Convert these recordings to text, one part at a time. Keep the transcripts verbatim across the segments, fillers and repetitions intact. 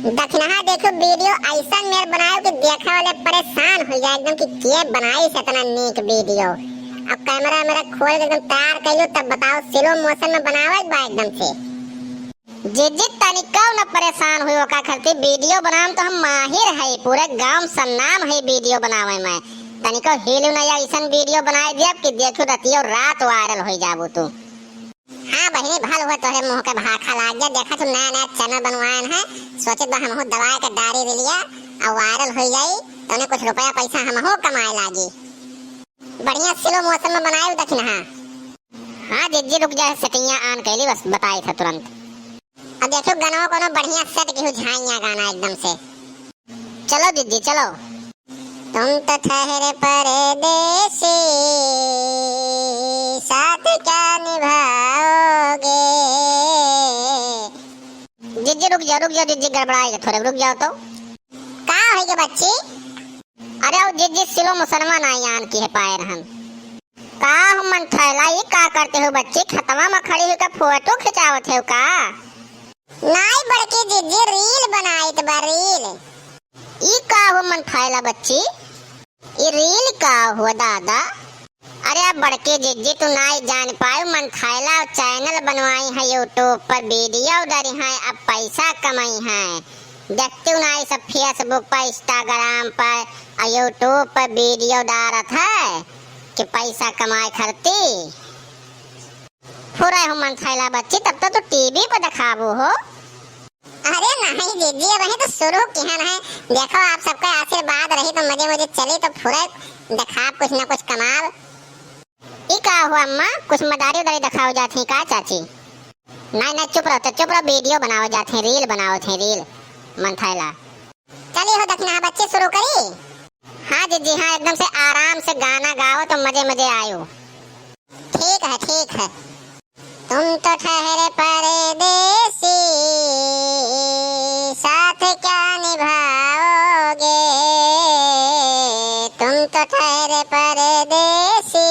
दखिनहा देखो, video अइसन मेर बनायो कि देखे वाले परेशान होइ जाए एकदम कि के बनाइस एतना नीक video। अब camera वैमरा खोल के एकदम तैयार कइलो, तब बताओ, slow motion में बनावे के बा एकदम से। जिज्जी, तनिको न परेशान हुई ओका खातिर, video बनावे में तो हम माहिर है, पूरे गाँव में सन्नाम है video बनावे में। तनिको हिलू न, या अइसन video बनाए देब कि देखू रतियो रात viral होइ जाबू तू। हाँ बहिनी, भल हुआ तोहरे मुँह के भाखा लाग गया। देखा तू नया नया channel बनवाएन है, सोचित बा हमहू दबाए के डारी रिलिया अउ viral होइ जाई, तउने कुछ रुपया पैसा हमहू कमाए लागी। बढ़िया slow motion में बनाए दखिनहा। हाँ जिज्जी, रुक जा, setting on कइली, बस बताई था तुरंत। अब देखो गनवा कोनो बढ़िया set की हो झाइया गाना एकदम से। चलो जिज्जी, चलो। तुम तो ठहरे परदेसी, साथ क्या निभाओगे? जिज्जी रुक जा, रुक जा जिज्जी, गड़बड़ाएगा थोड़े, रुक जाओ तो। का होइगे बच्ची? अरे ओ जिज्जी, slow motion मा नाई आन की है पाए रहन। का हो मंथैला, ई का करते हो बच्ची? खतवा मा खड़ी हुई का photo खिंचावत हो का? नाई बड़की जिज्जी, reel बनाइत बा, reel। ई का हो मंथैला बच्ची, ई reel का हो दादा? अरे अब बड़की जिज्जी तू नाई जान पायो, मंथैला channel बनवाई है, YouTube पर video डरी है, अब पैसा कमाई है। देखती हूँ नाई सब Facebook पर, Instagram पर और YouTube पर video डारत है कि पैसा कमाए खरती। फुरे हो मंथैला बच्ची, तब तो तू TV पर दिखाबू हो। अरे नहीं जिज्जी, अबहीं तो शुरू किहन है। देखो आप सबका आशीर्वाद रही तो मजे मजे चली तो फुरे दिखाब कुछ ना कुछ कमाब। ई का हुआ अम्मा, कुछ मदारी उदारी दिखाओ जात ही का चाची? नहीं नहीं चुप रहो, तो चुप रहो, video बनाओ जात ही, reel बनाओ थे, reel मंथैला। चली हो दखिनहा बच्ची शुरू करी। हाँ जिज्जी हाँ, एकदम से आराम से गाना गाओ तो मजे मजे आयो। ठीक है, ठीक है। तुम तो ठहरे परदेसी, साथ क्या निभाओगे? तुम तो ठहरे परदेसी,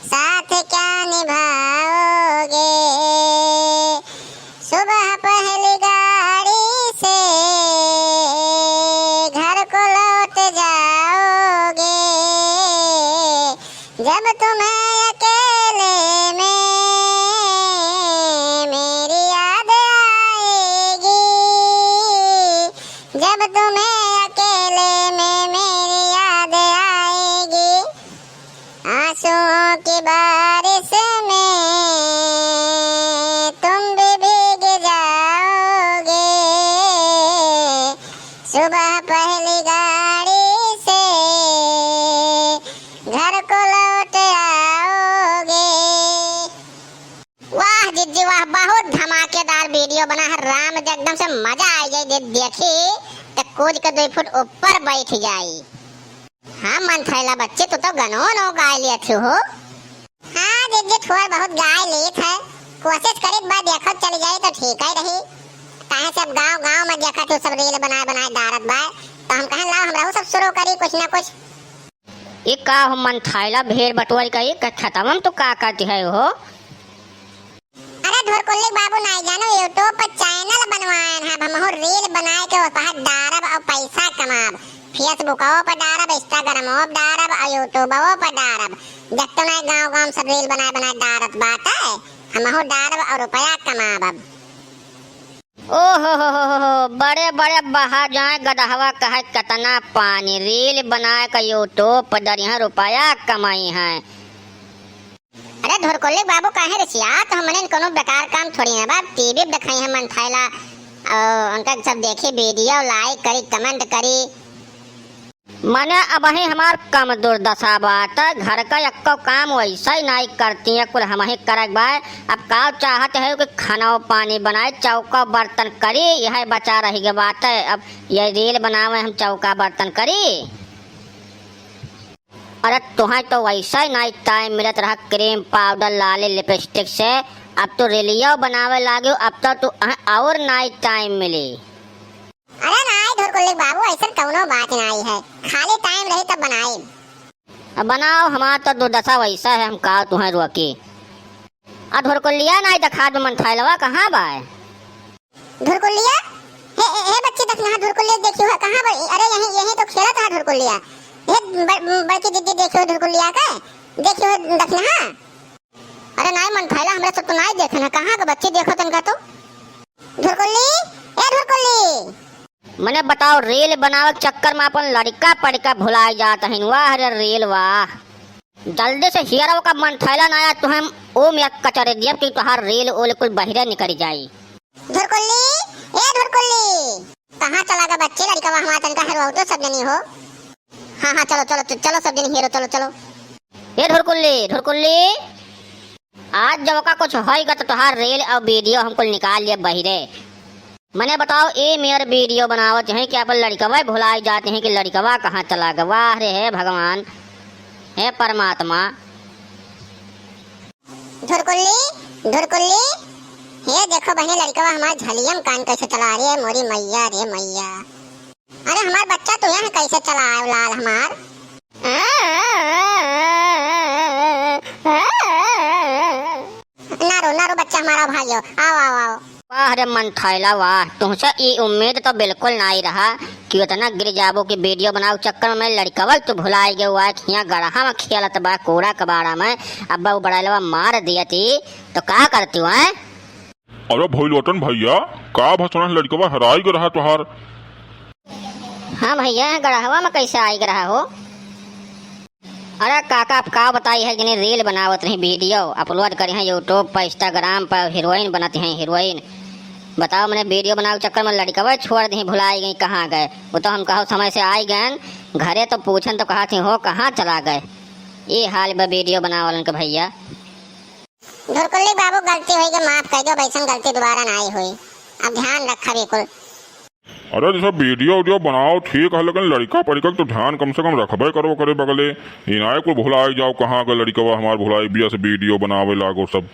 साथ क्या निभाओगे? सुबह पहली गाड़ी से घर को लौट जाओगे, जब तुम्हें अकेले में मेरी याद आएगी, जब तुम्हें अकेले में मेरी याद आएगी, आंसुओं की बारिश में तुम भी भीग जाओगे। सुबह पहली गाड़ी से घर को लौट आओगे। वाह जिज्जी वाह, बहुत धमाकेदार video बना है राम जी, एकदम से मजा आ जाए। दे-, देखी तो कूद के दो फुट ऊपर बैठ जाई। हाँ, मंथैला बच्ची, तू तो गनो नो गाय लिया थी हो। हाँ, जिज्जी, थोड़ बहुत गाय लीत है। कोशिश करीत बा, देखो, चली जाई तो ठीक ही रही। काहे से अब गाँव, गाँव में देखा तू सब reel बनाए, बनाए डारत बा, तो हम कहें, लाओ, हमरहू सब शुरू करी कुछ ना कुछ। ई का हो मंथैला, भेड़ बटोर का ई क-, खतवा में तू का करती है हो? अरे धुरकुल्ली बाबू, नाई जानो, YouTube पर channel बनवाएन है, अब हमहू reel बनाए के ओस पर डारब और पैसा कमाब। Facebookओ पर डारब, Instagramओ पर डारब और YouTubeओ पर डारब। देखते नहीं गाँव गाँव सब reel बनाए बनाए डारत बाटे, हमहू डारब और रुपया कमाब अब। ओ हो हो हो हो हो, बड़े बड़े बहा जाए गदहवा कहे कतना पानी, reel बनाए का YouTube पर डरिहैं रुपया कमाइहैं। अरे धुरकुल्ली बाबू, काहे रिसियात हो? मने कोनो बेकार काम थोड़ी है बा, TV पे दिखाई है मंथैला, और उनका सब देखी video, like करी, comment करी। मने अबहीं हमार कम दुर्दशा बाटे, घर का एक्को काम वैसा ही नाई करती है, कुल हमहीं करक बा। अब का चाहत है कि खाना पानी बनाई, चौका बर्तन करी, यह बचा रही के बाटे। अब ये reel बनावे हम चौका बर्तन करी। अरे तुहैं तो वैसा ही नाई time मिलत रहा, cream powder लाली lipstick से, अब तो reelओ बनावे लागियो, अब तो तू अहैं और नाई time मिली। अरे नाई धुरकुल्ली बाबू, ऐसन कौनो बात नाई है, खाली time रही तब बनाई। अब बनाओ, हमार तो दुर्दशा वैसा है, हम का तुहैं रोकी। आ धुरकुल्लिया नाई देखात बा, मंथैलवा कहाँ बा? धुरकुल्लिया, हे, हे, हे बच्ची, दखिनहा धुरकुल्लिया देखियो है, कहाँ बड़ी? अरे यहीं, यहीं तो खेलत है धुरकुल्लिया। हे ब-, बड़की दीदी देखियो धुरकुल्लिया के, देखियो है दखिनहा। अरे नाई मनथैला, हमरा सब तो नाई देखन है, कहाँ के बच्ची देखो तनका तो। धुरकुल्ली, ए धुरकुल्ली। मने बताओ, reel बनावे के चक्कर में अपन लड़िका पड़िका भुलाई जात हइन। वाह रे reel वाह। जल्दी से हियरवा का मनथैला ना आया, तुहें ओम एक कचरे दियब कि तोहार reel ओल कुल बहिरे निकल जाई। धुरकुल्ली, ए धुरकुल्ली, कहाँ चला गा बच्चे? लड़िकवा हमार तनका हेरवाओ तो सब जनी हो। हाँ, हाँ, चलो, चलो, चलो सब जनी हेरो, चलो, चलो। ए धुरकुल्ली, धुरकुल्ली, आज जब का कुछ होई गा तो तोहार reel और video हम कुल निकाल लिए बहिरे। मने बताओ, ए मेर video बनावत हैं कि अपन लड़िकवा भुलाई जाते हैं कि लड़िकवा कहाँ चला गा। वाह रे, हे भगवान, हे परमात्मा। धुरकुल्ली, धुरकुल्ली, हे देखो बहिनी, लड़िकवा हमार झलियम कान कैसे चला रे, मोरी मैया रे मैया। अरे हमार बच्चा तू यहाँ कैसे चला आयो लाल हमार? ना रो, ना रो बच्चा हमारा भाइयो, आओ, आओ, आओ। वाह रे मनथैला वाह, तुहसे ई उम्मीद तो बिल्कुल नाई रहा कि उतना गिर जाबो कि video बनाओ चक्कर में लड़िकवा तू भुलाई गयो। आ हियाँ गड़हा में खेलत बा कूड़ा कबाड़ा में, अब वो बड़ैलवा मार दियती तो का करती हैं? अरे भइलोटन भैया, का भसुरन लड़िकवा हेराई ग रहा तोहार? हाँ भैया, गड़हवा में कैसे आई ग रहा हो? अरे काका, अब का बताई है, जने reel बनावत रही, video upload करी हैं YouTube पर, Instagram पर, heroine बनत हैं heroine। बताओ, मने video बनावे के चक्कर में लड़िकवा छोड़ दी, भुलाई गई, कहाँ गए? वो तो हम कहो समय से आई गए घरे तो पूछन तो कहा थी हो कहाँ चला गए? ये हाल बा video बनावलन के भैया। धुरकुल्ली बाबू, गलती होई गई, माफ कर दो, वैसन गलती दोबारा नाई होई। अब ध्यान रखा बिल्कुल। अरे जैसा video उडियो बनाओ ठीक है, लेकिन लड़िका पड़िका के तो ध्यान कम से कम रखबे करो करे बगले। इनाए को भुलाई जाओ, कहाँ का लड़िकवा हमार भुलाई बिया से video बनावे लागो सब।